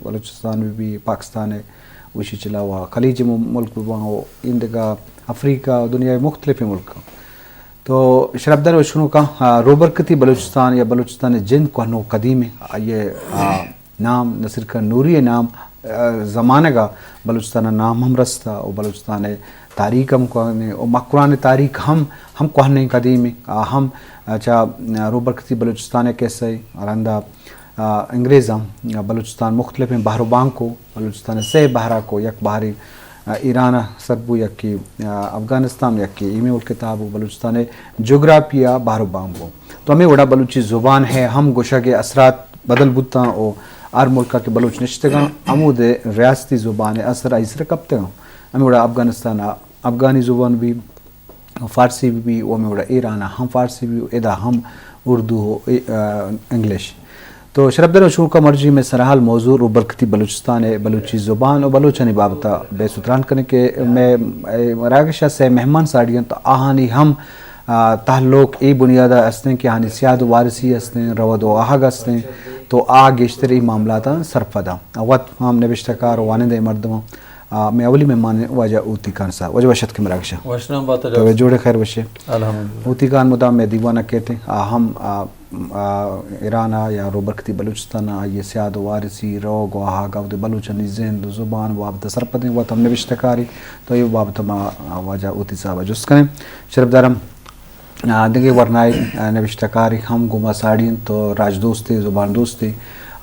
بلوچستان بہ بی، پاکستان ءِ، وشی چلا و خلیج ملک بہ باں و ایندگہ افریقہ و دنیا ءِ مختلفیں ملکاں۔ تو شرپدار وشنوکاں، آ، روبرکتی بلوچستان یا بلوچستان ءِ جند کوہنو قدیم ءِ، آئی ءِ، آ، نام نصیر خان نوری ءِ نام، آ، زمانگ ءَ بلوچستان ءِ نام ہم رستہ و بلوچستان ءِ تاریخ ہم کوہن ءِ و مکران ءِ تاریخ ہم، ہم کوہنیں قدیم ءِ۔ آ ہم، آ، چہ، آ، روبرکتی بلوچستان ءِ قصہ ءَ رندا آ، انگریزاں، آ، بلوچستان مختلفیں بہر و بانک و بلوچستان ءِ سئے بہرا کو، یک بہرے، آ، ایران ءَ سر بو، یکے، آ، افغانستان، یکے ایمے ملک ءِ تہا بو، بلوچستان ءِ جغرافی ءَ بہر و بانک بو۔ تو ہمے وڑا بلوچی زبان ءِ ہم گوشگ ءِ اثرات بدل بوتاں و ہر ملک ءَ کہ بلوچ نشتگاں، ہمود ءِ ریاستی زبان ءِ اثر آئی سر کپتگاں۔ ہمے وڑا افغانستان ءَ افغانی زبان بی، فارسی بہ بی، و ہمے وڑا ایران ءَ ہم فارسی بی، و ادا ہم اردو و ای-، آ، انگلش۔ تو شرپدار وشنوکاں، مرچی مئے سرحال موضوع روبرکتی بلوچستان ءِ بلوچی زبان و بلوچانی بابت ءَ بحث و تران کنیں کہ مئے، اے مراگش ءَ سئے مہمان ساڑی انت، آہانی ہم، آ، تعلق اے بنیاد ءَ استیں کہ آہانی سیاد و وارثی استیں، رود و آہگ استیں، تو آ گیشتر اے معاملاتاں سرپد آں۔ وت ہم نبشتہ کار و وانندہ مردماں آ، مئے اولی مہمان واجہ ہوتی خان صاحب۔ واجہ وش اتکے مراگش ءَ۔ وشنام بات تو جوڑ۔ جوڑے، خیر وشے۔ الحمدللہ۔ ہوتی خان مدام مئے دیوان ءَ کیت۔ آ ہم، آ، آ، ایران ءَ یا روبرکتی بلوچستان ءَ آئی ءِ سیاد و وارثی، روگ و آہگ، اود ءِ بلوچانی زند و زبان بابت ءَ سرپدیں، وت ہم نبشتہ کارے۔ تو اے بابت ءَ ما، آ، واجہ ہوتی صاحب ءَ جست کنیں۔ شرپدار ہم آ، دگہ ورنائے، آ، نبشتہ کارے ہم گوں ما ساڑی انت، تو راج دوستے، زبان دوستے۔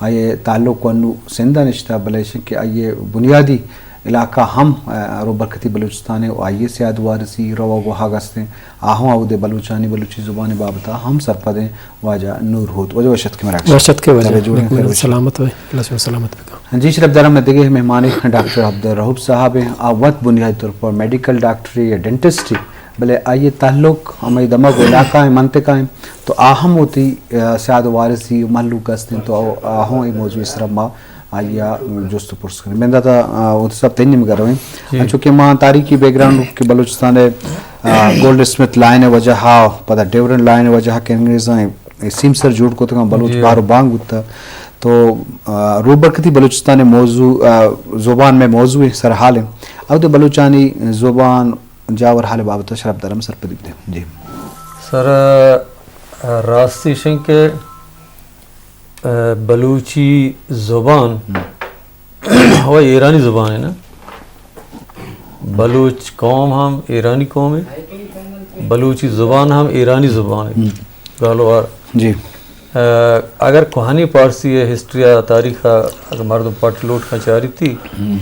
آئی ءِ تعلق و انو سندھ ءَ نشتہ، بلے ایش کہ آئی ءِ بنیادی علاقہ ہم، آ، روبرکتی بلوچستان ءِ و آئی ءِ سیاد وارثی، روگ و آہگ استیں۔ آ ہم اود ءِ بلوچانی، بلوچی زبان ءِ بابت ءَ ہم سرپدیں۔ واجہ نور ہوت، واجہ وش اتکے مراگش ءَ۔ وش اتکے واجہ۔ تو جوڑ ئے، خیر وش۔ سلامت بئے، اللہ شما سلامت بکن۔ جی، شرپدار ہم دگہ مہمانے ڈاکٹر عبدالرؤف صاحب ایں۔ آ وت بنیادی طور پر میڈیکل ڈاکٹرے یا ڈینٹسٹے، بلے آئی ءِ تعلق ہمے دمگ و علاقہ ءِ منطقہ ءَ، تو آ ہم وتی، آ، سیاد و وارثی و مہلوک استیں، تو آ ہم اے موضوع ءِ سرا ما آئی ءَ جست و پرس کنیں۔ بندات ءَ، آ، ہوتی صاحب تئی نیمگ ءَ رویں۔ جی۔ انچو کہ ما تاریخی بیک گراؤنڈ کہ بلوچستان ءِ، آ، گولڈ سمتھ لائن ءِ وجہ ءَ، پدا ڈیورنڈ لائن ءِ وجہ ءَ کہ انگریزاں اے سیم سر جوڑ کتگاں، بلوچ جی۔ بہر و بانگ بوتہ۔ تو، آ، روبرکتی بلوچستان ءِ موضوع، آ، زبان مئے موضوع ءِ سرحال ایں۔ اود ءِ بلوچانی زبان جاور حال بابت شرپدار ہم سرپدی بدے۔ جی۔ سر، آ، راستی شنکہ، آ، بلوچی زبان ہم۔ و ایرانی زبان ہے نا۔ بلوچ قوم ہم ایرانی قوم ہے۔ بلوچی زبان ہم ایرانی زبان ہے۔ ہم۔ گالوار۔ جی۔ آ، اگر کوہنی پارسی ءِ ہسٹری ءَ، تاریخ ءَ اگر مردم پٹ لوٹ کن چاری تھی، ہم۔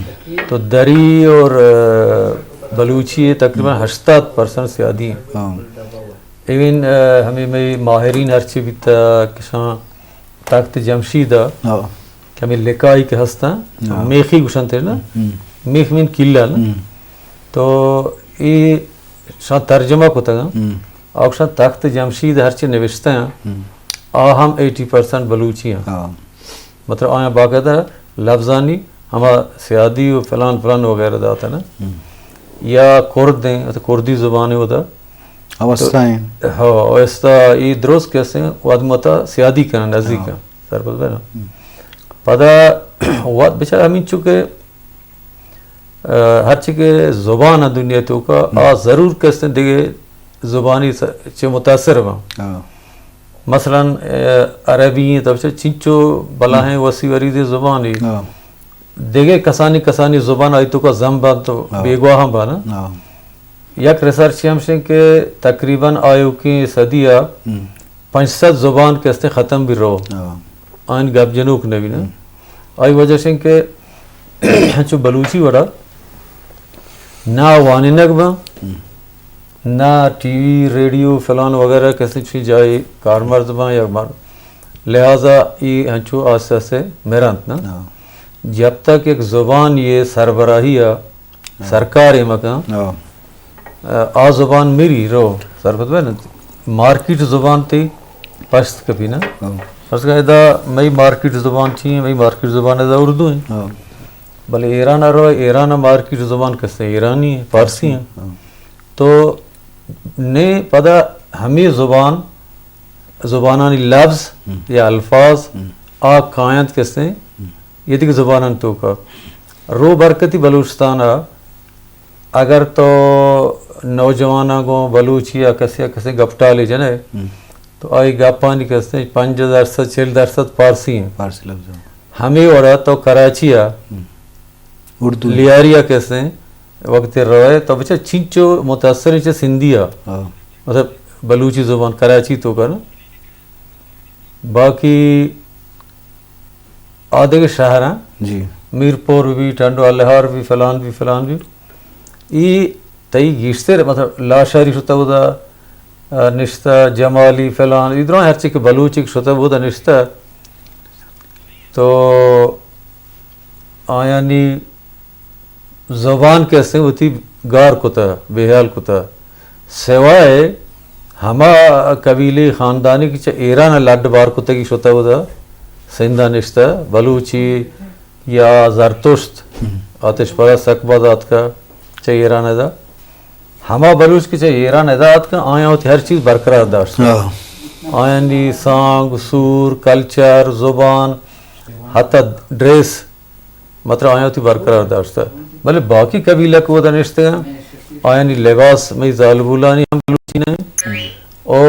تو دری اور، آ، بلوچی ءِ تقریباً ہشتاد پرسنٹ سیادی ہیں۔ ہاں۔ ایون، آ، ہمیں مئے ماہرین ہرچی بیتا کشاں تخت جمشید ءَ، ہاں۔ کہ ہمیں لکائی کہ ہستاں، ہاں۔ میخی گوشنت نا؟ ہم۔ میخ من کلا نا؟ ہم۔ تو اے شان ترجمہ کتگاں۔ ہم۔ آ گوشاں تخت جمشید ہرچی نوشتہ ہیں، ہم۔ آ ہم ایٹی پرسنٹ بلوچی ہیں۔ ہاں۔ مطلب آیاں باقاعدہ لفظانی ہما سیادی و فلان فلان وغیرہ داتا نا۔ ہم۔ یا کرد ہیں، تو کردی زبان ہے ہوتا۔ اوستا ہیں۔ ہاں، اوستا یہ درست کیسے ہیں، واد متا سیادی کرنا نزدیک ہاں۔ ہیں۔ سرپد بنا۔ ہم۔ پدا واد بچار ہمیں چونکہ آ، ہرچی کہ زبان ءِ دنیا توکا، ہم۔ آ ضرور کستیں دگہ زبانی س-، چہ متاثر باں۔ ہاں۔ مثلاً، آ، عربی ہیں، تب چہ چنچو بلاہیں ہم۔ وسیع وریدیں زبانے۔ ہاں۔ دگہ کسانی، کسانی زبان آئی توکا زم باں تو ہاں۔ بیگواہ ہم باں نا۔ ہاں۔ یک ریسرچ ہم شیں کہ تقریباً آیوکیں صدی ءَ ہم۔ پنچ سد زبان کہ استیں ختم بی رو۔ ہاں۔ آئین گپ جنوک نبی نا۔ ہم۔ آئی وجہ شیں کہ چو بلوچی وڑا نہ وانینگ باں، ہم۔ نہ ٹی وی، ریڈیو، فلان وغیرہ کسی چیز جائے کارمرز باں یا مر-، لہذا ای ہنچو آستے آستے مرنت نا۔ ہاں۔ جب تک ایک زبان یہ سربراہی ہے، ہاں۔ سرکار یہ مکان، ہاں۔ آ زبان میری رو سرپد بہ نہ، مارکیٹ زبان تی پشت کپی نا۔ ہاں۔ پس کہ ادا مئی مارکیٹ زبان چی ہیں، مئی مارکیٹ زبان ادا اردو ہیں۔ ہاں۔ بلے ایران ءَ رو، ایران ءَ مارکیٹ زبان کسے ایرانی ہیں، پارسی ہیں۔ ہاں۔ تو نے پدا ہمیں زبان، زبانانی لفظ ہم۔ یا الفاظ ہم۔ آ کاینت کسے ہم۔ یہ دگہ زبانان توکا۔ رو برکتی بلوچستان ء اگر تو نوجواناں گوں بلوچی یا کسی یا کسی گپٹالے جنے، تو آئی گپانی کستے پنجاہ درصد، چل درصد پارسی ہیں۔ پارسی لفظ ہیں۔ ہمیں وڑا تو کراچی ء اردو لیاری ء کستے وقت روئے تو بچا چنچو متاثر چہ سندھی ء۔ ہاں۔ مطلب بلوچی زبان کراچی توکا نا۔ باقی آ دگہ شہراں، جی۔ میرپور بھی، ٹنڈو الہار بھی، فلان بھی، فلان بھی۔ ای تئی گیشتر، مطلب، لاشاری شتہ اودا، آ، نشتہ، جمالی، فلان، ای درائیں ہرچی کہ بلوچی کہ شتہ اودا نشتہ۔ تو آیانی زبان کہ استیں وتی گار کتہ، بے حیال کتہ۔ سوائے ہما قبیلے خاندانی کہ چہ ایران ء لڈ بار کتگی شتہ اودا سندھ ء نشتہ، بلوچی یا زرتشت، آتش پرست سک باز آتکہ چہ ایران ادا۔ ہما بلوچ کہ چہ ایران ادا آتکہ، آیاں وتی ہر چیز برقرار داشت۔ ہاں۔ آیانی سانگ، سور، کلچر، زبان، حتی ڈریس، مطلب آیاں وتی برقرار داشتہ۔ بلے باقی قبیلہ کہ اودا نشتگاں، آیانی لباس مئی زالبولانی ہم بلوچی نہ انت۔ او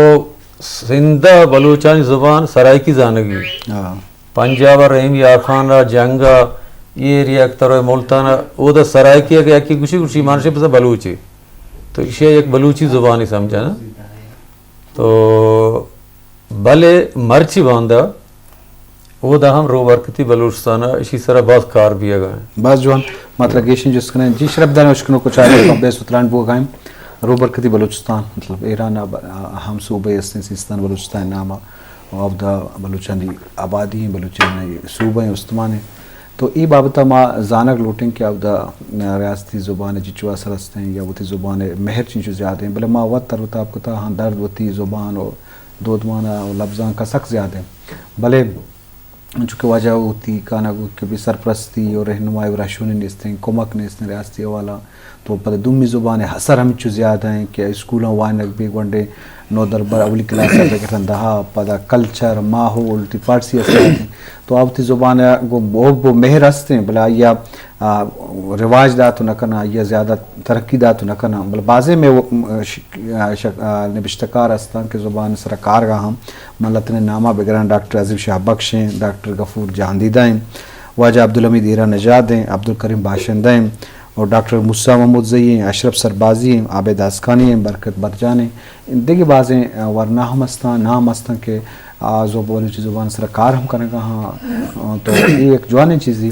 سندھ ء بلوچانی زبان سرائیکی زانگی۔ ہاں۔ پنجاب ء رحیم یار خان ء جنگ ء یہ ایریا اکتر ء ملتان ء اودا سرائیکی ء کہ یکی گوشی گوشی مانشے بزاں بلوچی۔ تو ایشی ء یک بلوچی زبانی سمجھا نا۔ تو بلے مرچی باندا اودا ہم روبرکتی بلوچستان ء اشی سرا باز کار بیگا انت۔ باز جوان، ما ترا گیشیں جست کنیں۔ جی شرپداریں اشکنوک و چاروک، ہم بے ستران بوگا ایں۔ روبرکتی بلوچستان، مطلب ایران ء ب-، ہم صوبہ استیں سیستان بلوچستان نام ء، و اودا بلوچانی آبادی ہیں، بلوچانی صوبہ ہیں، استمان ہیں۔ تو اے بابت ء ما زانگ لوٹیں کہ اودا ریاستی زبان ء چنچو اثر است انت یا وتی زبان ء مہر چنچو زیادہ انت، بلے ما وت تر و تاب کتا ہاں درد وتی زبان و دودمان ء و لبزانک ء سک زیادہ انت۔ بلے انچو کہ واجہ وتی کانا گو کہ بے سرپرستی و رہنمائی و رہشونی نیست انت، کمک نیست انت ریاستی حوالہ، تو پدا دومی زبان ء اثر ہمچو زیادہ انت کہ اسکولاں وانگ بی گونڈیں نودربر اولی کلاس ء بگر دہا پدا کلچر، ماحول، تی فارسی ء ساتیں۔ تو آ وتی زبان ء گوں حب و مہر ہستیں، بلے آئی ء، آ، رواج دات نہ کناں، آئی ء زیادہ ترقی دات نہ کناں۔ بلے بازیں مئے و-، م-، ش-، آ، شک-، آ، نبشتہ کار ہستاں کہ زبان سرا کارگا ہم من لتنے ناما بگراں، ڈاکٹر عظیم شاہ بخش ہیں، ڈاکٹر غفور جہاندیدہ ہیں، واجہ عبدالحمید ایران نژاد ہیں، عبدالکریم باشندہ ہیں، اور ڈاکٹر موسیٰ محمود زئی ہیں، اشرف سربازی ہیں، عابد آسکانی ہیں، برکت برجان ہیں۔ دگہ بازیں، آ، ورنا ہم استاں، نام استاں کہ آ زب-، بلوچی زبان سرا کار ہم کنگا ہاں۔ آ، تو اے یک جوانیں چیزی۔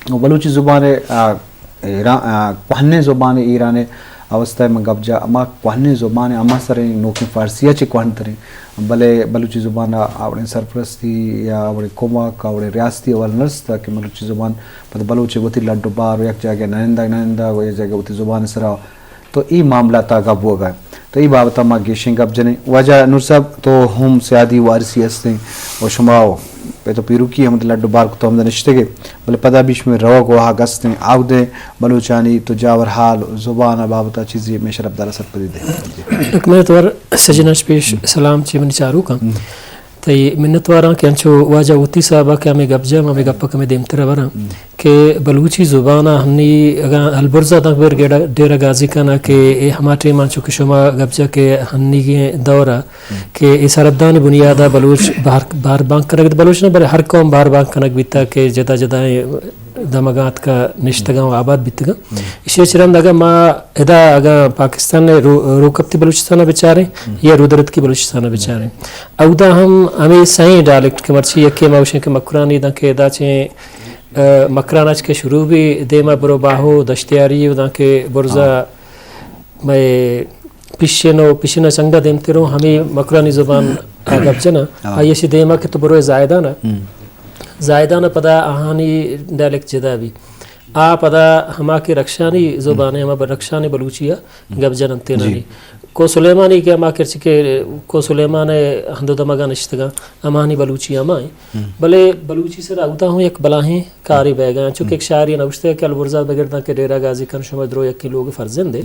و بلوچی زبان، آ، ایران، آ، کوہنیں زبان ایران اوستہ من گپ جا، اما کوہنیں زبان اما سریں نوکیں فارسی چہ کوہن تریں۔ بلے بلوچی زبان ء آوڑیں سرپرستی یا آوڑیں کمک، آوڑیں ریاستی حوالہ نہ رستا کہ بلوچی زبان پد بلوچ وتی لڈ و بار و یک جاگہ ننندگ ننندگ و یک جاگہ وتی زبان سرا، تو ای معاملہ تا گپ بوگا۔ تو ای بابت ما گیشیں گپ جنیں۔ واجہ نور صاحب تو ہم سیادی وارثی ہستیں و شما و پہ تو پیروکی ہم لڈ و بار کو تو ہم نشتگے، بلے پدا بیش میں روگ و ہا گستیں آودے بلوچانی تو جاور حال زبان بابت چیزی میں شرف دار سرپدی دے۔ یک منت ور سجناش پیش سلام چی منی چاروکاں۔ تئی منتواراں کہ انچو واجہ وتی صاحب ء کہ ہمے گپ جم، ہمے گپ ء کمے دیمتر ء براں کہ بلوچی زبان ء ہنی اگاں البرز ء دنت بر گیڑا-، ڈیرہ غازی خان ء کہ اے ہما ٹیم ء انچو کہ شما گپ جا کہ ہنیگیں دور ء کہ اے سرحدانی بنیاد ء بلوچ بہر-، بہر بانک کنگ، بلوچ نہ بلے ہر قوم بہر بانک کنگ بیتا کہ جدا جدائیں دمگاں اتکا نشتگاں و آباد بیتگاں۔ ایشی ء چہ رند اگاں ما ادا اگاں پاکستان ء رو-، روکپتی بلوچستان ء بچاریں یا رودرتکی بلوچستان ء بچاریں، اودا ہم ہمے سئیں ڈائلیکٹ کہ مرچی یکے ما گوشیں کہ مکرانی داں کہ ادا چیں، ا، مکران اچ کہ شروع بی دیما برو باہو دشتیاری و داں کہ برزا مئے پشن و پشن ء چنگا دیمتروں ہمے مکرانی زبان ء گپ جناں۔ آئی ء چہ دیما کہ تو بروئے زاہدان ء، زاہدان ء پدا آہانی ڈائلیکٹ جدا بی۔ آ پدا ہما کہ رخشانی زبان ء، ہما ب-، رخشانی بلوچی ء گپ جننت تینانی۔ کو سلیمانی کہ ہما کرچی کہ کو سلیمان ءِ ہند و دمگا نشتگاں، ہمانی بلوچی ہما ہیں۔ بلے بلوچی سر اودا ہوں یک بلاہیں کارے بیگا ہیں، چونکہ یک شاعری نوشتہ کہ البرزا بگرداں کہ ڈیرہ غازی کن شما درو یکی لوگ فرزند ہے۔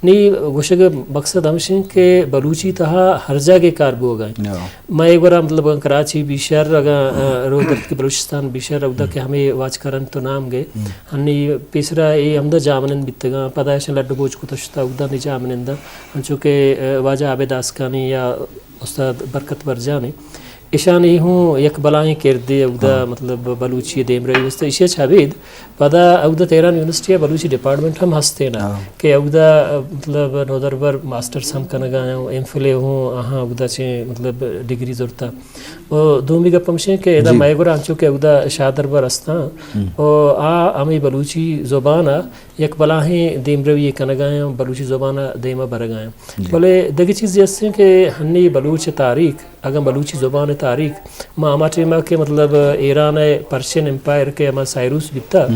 نی گوشگ مقصد ہمشیں کہ بلوچی تہا ہر جاگے کار بوگا ہیں۔ مئے گورا مطلب کراچی بیشر اگاں، آ، رو درت کہ بلوچستان بیشر اودا کہ ہمیں واچ کرن تو نام گئے۔ ہنی پیسرا اے ہمدا جاہ منند بیتگاں، پدا ایشاں لڈ بوج کتہ شتہ، اودا نی جاہ منند آں۔ انچو کہ، آ، واجہ عابد آسکانی یا استاد برکت برجانی، ایشانی ہوں یک بلاہیں کردے اودا، مطلب، بلوچی دیمروی واسطہ ایشی چہ ابید پدا اودا تہران یونیورسٹی ءَ بلوچی ڈپارٹمنٹ ہم ہستیں نا، کہ اودا، مطلب، نودربر ماسٹرز ہم کنگا آں، ایم فل ہوں آہاں اودا چہ، مطلب، ڈگری زرتا۔ و دومی گپ ہمشیں کہ ادا مئے گورا انچو کہ اودا شاہ دربر استاں، و آ ہمیں بلوچی زبان ءَ یک بلاہیں دیمروی کنگا آں، بلوچی زبان ءَ دیما برگا آں۔ بلے دگہ چیزے ہستیں کہ ہنی بلوچ تاریخ، اگاں بلوچی زبان تاریخ، ما ہما ٹائما کہ مطلب ایران ءِ پرشین امپائر کہ ہما سائروس بیتا،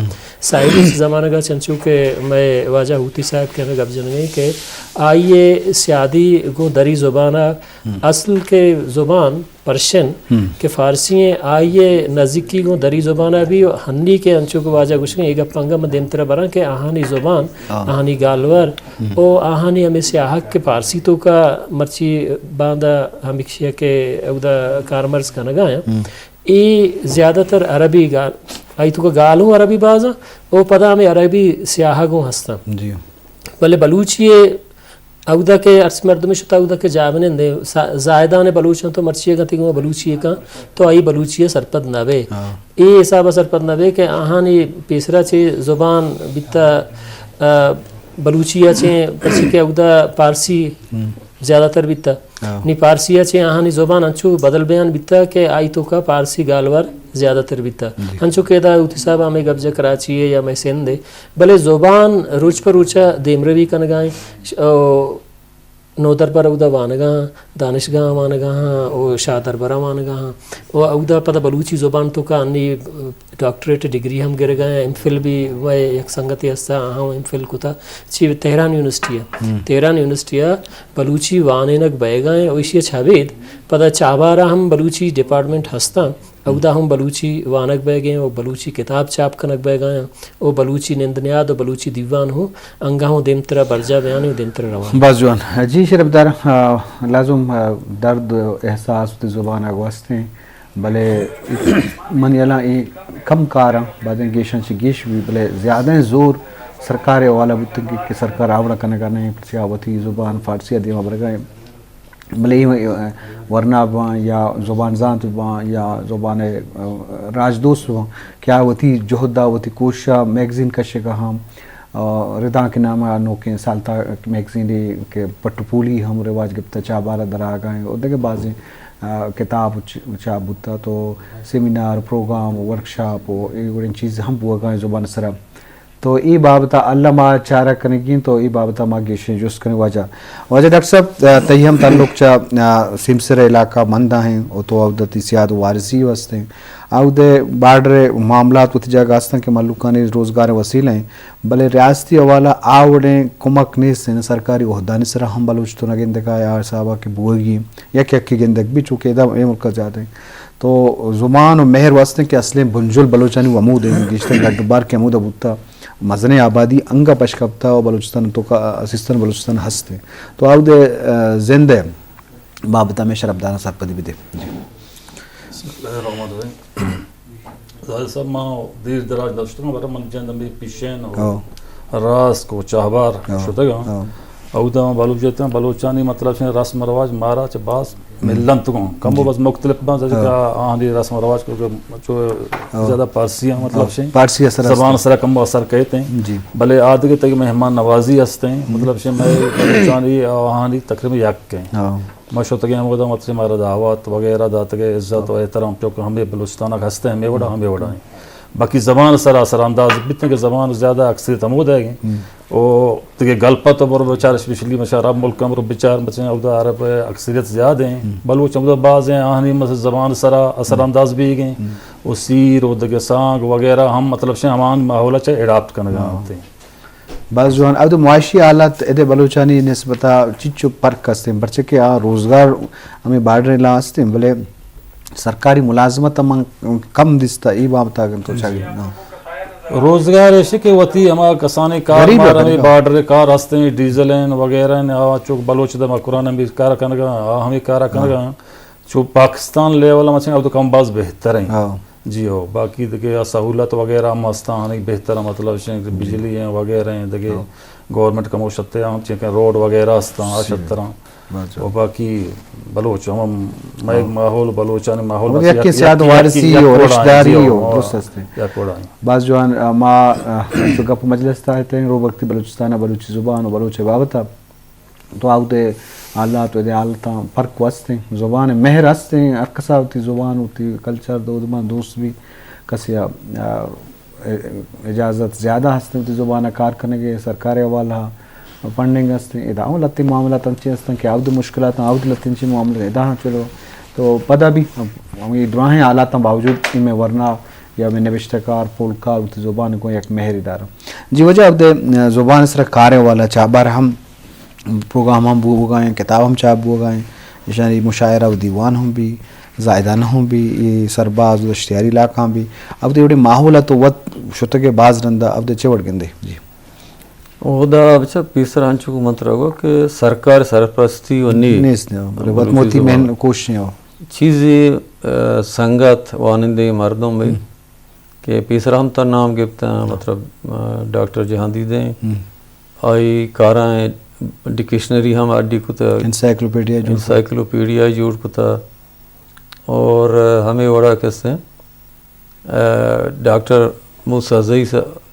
سائروس زمانگا چنچو کہ مئے واجہ ہوتی صاحب کہ ہمیں گپ جنگیں کہ آئی سیادی گوں دری زبان ءَ اصل کہ زبان پرشین کہ فارسی ہیں، آئی نزیکی گوں دری زبان ءَ بھی۔ ہنی کہ انچو کہ واجہ گوشگیں، اے گپ انگا من دیمترا براں کہ آہانی زبان، آہانی گالور، او آہانی ہمیں سیاہگ کہ فارسی توکا مرچی باندا ہمکشی کہ اودا کارمرز کنگا ہیں۔ اے زیادہ تر عربی گال، آئی توکا گالوں عربی بازاں، او پدا ہمیں عربی سیاہگوں ہستاں۔ بلے بلوچی اودا کہ ارس مردم شتا اودا کہ جاہ بنندے، سا-، زاہدان بلوچاں تو مرچی اگاں تئی گوں بلوچی کن تو آئی بلوچی سرپد نہ بے۔ اے حساب سرپد نہ بے کہ آہانی پیسرا چہ زبان بیتا، آ، بلوچی چہ پرچی کہ اودا پارسی زیادہ تر بیتا۔ نی پارسی چہ آہانی زبان انچو بدل بیان بیتا کہ آئی توکا پارسی گالور زیادہ تر بیتا۔ انچو کہ ادا ہوتی صاحب ہمیں گپ جا کراچی ہے یا مئے سندھ ہے، بلے زبان روچ پہ روچ دیمروی کنگا ہیں۔ ش-، او، نودربر اودا وانگا ہاں، دانشگاہ وانگا ہاں، او شاہ دربرا وانگا ہاں، او اودا پدا بلوچی زبان توکا انی ڈاکٹریٹ ڈگری ہم گرگا ہیں، ایم فل بھی مئے یک سنگتے ہستا، آہاں ایم فل کتا، چی تہران یونیورسٹی ہے۔ تہران یونیورسٹی ہے، بلوچی وانینگ بیگا ہیں، او ایشی چہ ابید پدا چابارا ہم بلوچی ڈپارٹمنٹ ہستاں۔ اودا ہم بلوچی وانگ بیگیں و بلوچی کتاب چاپ کنگ بیگا ہیں و بلوچی نند نیاد و بلوچی دیوان ہوں انگا ہوں دیمترا برجا بیان و دیمترا روان۔ باز جوان۔ جی شرف دار، آ، لازم، آ، درد و احساس وتی زبان ءَ گوستیں، بلے من یلاں اے کم کاراں، بازیں گیشاں چہ گیش بھی، بلے زیادہ زور سرکار ءِ حوالہ بوتگ کہ سرکار آوڑا کنگا نہیں، پرچیا وتی زبان فارسی ءَ دیما برگا ہیں۔ بلے اے ورنا باں یا زبان زانت باں یا زبان ءِ، آ، راجدوست باں کہ آ وتی جہد ءَ وتی کوشش ءَ میگزین کشگ ءَ ہم، آ، ردانک نام ءَ نوکیں سالتاک میگزینے کہ پٹ و پولی ہم رواج گپتہ، چابار ءَ درآہگا ایں اور دگہ بازیں، آ، کتاب چ-، چاپ بوتہ تو سیمینار، پروگرام، ورکشاپ و اے وڑیں چیز ہم بوگا ایں زبان ءِ سرا۔ تو اے بابت ءَ الم ءَ چارگ کنگی انت، تو اے بابت ءَ ما گیشیں جست کنیں واجہ۔ واجہ ڈاکٹر صاحب، آ، تئی ہم تعلق چہ، آ، سیمسر علاقہ مند ءَ ہیں، و تو اود تئی سیاد وارثی ہستیں۔ اود بارڈر معاملات وتی جاگہ ہستن کہ ملوکانی روزگار وسیلہ ہیں، بلے ریاستی حوالہ آ وڑیں کمک نیست ہیں، سرکاری عہدانی سرا ہم بلوچ تو نہ گندگا یا حسابا کہ بوگی ہیں، یک یکی گندگ بھی چونکہ ادا اے ملک زیادہ ہیں۔ تو زمان و مہر واسطے کہ اصلیں بنجل بلوچانی و ہمود ہیں، گیشتر لڈ بار کہ ہمودا بوتا۔ مزنیں آبادی انگا پش کپتا و بلوچستان توکا، سیستان بلوچستان ہست انت۔ تو آودے، آ، زند ءِ بابت ءَ ہمے شرپداراں سرپدی بدے۔ جی۔ بسم اللہ الرحمن الرحیم۔ زاہد صاحب، ما دیر دراج نشتگاں، بلے من جند ہمے پیشین و راسک و چاہبار شتگاں۔ اودا ما بلوچ اتاں، بلوچانی مطلب چہ رسم و رواج مارا چہ باز ملنت گوں۔ کم و بس مختلف باں، جیسے کہ آہانی رسم و رواج کو چو زیادہ پارسی ہیں، مطلب چہ پارسی اثر است۔ زبان سرا کم و اثر کہتے ہیں۔ جی۔ بلے آدگہ تک مہمان نوازی ہستے ہیں، مطلب چہ میں بلوچانی آہانی تقریباً یک ہیں۔ ما شتگیں ہمودا مطلب مارا دعوت وغیرہ داتگے، عزت و احترام چونکہ ہمیں بلوچستان ہستے ہیں، ہمیں وڑا، ہمیں وڑا ہیں۔ باقی زبان سرا اثر انداز بیتیں کہ زبان زیادہ اکثریت ہمودا ہیں۔ او دگہ گلپت برو بچار، اسپیشلی مشا عرب ملک برو بچار، مثلاً اودا عرب اکثریت زیادہ ہیں، بلوچ اودا باز ہیں، آہانی مثلاً زبان سرا اثر انداز بیگ ہیں، او سیر و دگہ سانگ وغیرہ ہم مطلب چہ ہمان ماحول چہ اڈاپٹ کنگا ہوتے ہیں۔ باز جوان۔ اب تو معاشی حالات ادے بلوچانی نسبتا چچو پرک ہستیں، پرچہ کہ آ روزگار ہمیں بارڈر لا ہستیں، بلے سرکاری ملازمت ہم کم دیستا، ای بابتا اگن تو چاگی؟ ہاں۔ روزگار ایشی کہ وتی ہما کسانی کار غریب مار ہے، ہمیں غریب۔ بارڈر کار ہستیں، ڈیزل ہیں وغیرہ ہیں، آ چوک بلوچ دے مکران ہم بھی کار کنگا، آ ہمیں کار کنگا۔ چو پاکستان لیول ہم اچھیں، اب تو کم باز بہتر ہیں۔ ہاں۔ جی ہو، باقی دگہ آ سہولت وغیرہ ہم ہستاں، ہنی بہتر ہیں، مطلب شیں کہ بجلی ہیں وغیرہ ہیں، دگہ ہاں۔ گورنمنٹ کمو شتے ہم چیں کہ روڈ وغیرہ ہستاں، آ شتراں۔ باز جوان۔ و باقی بلوچ ہم، ہم مئے ہاں۔ ماحول، بلوچانی ماحول ہم بس یک یک، سیاد یک، وارثی یک، یک و وڑا ہیں، رشتداری جی ہو، ہو، ہاں، درست ہستیں۔ یک وڑا ہیں۔ باز جوان، آ، ما، آ، چو گپ مجلس تا اتیں، روبکتی بلوچستان، بلوچی زبان و بلوچ بابت تو آودے حالات و دے حالتاں پرک و ہستیں، زبان مہر ہستیں، ہر کسا وتی زبان، وتی کلچر، دودمان دوست بی، کسی آ، آ، اجازت زیادہ ہستیں وتی زبان کار کنگے، سرکار حوالہ فنڈنگ ہستیں، ادا ہم لتی معاملات انچیں ہستیں کہ آودے مشکلات، آودے لتی انچیں معاملات ادا ہم چلو۔ تو پدا بھی ہم، ہم یہ دراہیں حالاتاں باوجود اے میں ورنا یا میں نوشتہ کار، پولکار وتی زبان کو یک مہر دارم۔ جی وجہ آودے زبان سر کار حوالہ چا بار ہم پروگرام ہم بوگا ہیں، کتاب ہم چاپ بوگا ہیں، ایشانی مشاعرہ و دیوان ہم بی، زاہدانہ ہم بی، اے سرباز و دشتیاری علاقہ ہم بی۔ اب دے وڑے ماحول تو وت شتگے باز رندا، اب دے چے وڑ گندے؟ جی۔ اودا بچا پیسر انچو کو من ترا گو کہ سرکار سرپرستی و نی۔ نیست نی، بلے وت موتی مین کوشش نی ہو۔ چیزی، آ، سنگت وانندے مردم بی۔ ہم۔ کہ پیسر ہم تر نام گپتاں، ہاں۔ مطلب، آ، ڈاکٹر جہاندیدیں۔ ہم۔ آئی کاراں ڈکشنری ہم اڈی کتا۔ انسائیکلوپیڈیا جوڑ کتا۔ انسائیکلوپیڈیا جوڑ کتا۔ اور، آ، ہمیں وڑا کسے، آ، ڈاکٹر موسیٰ زئی سا-،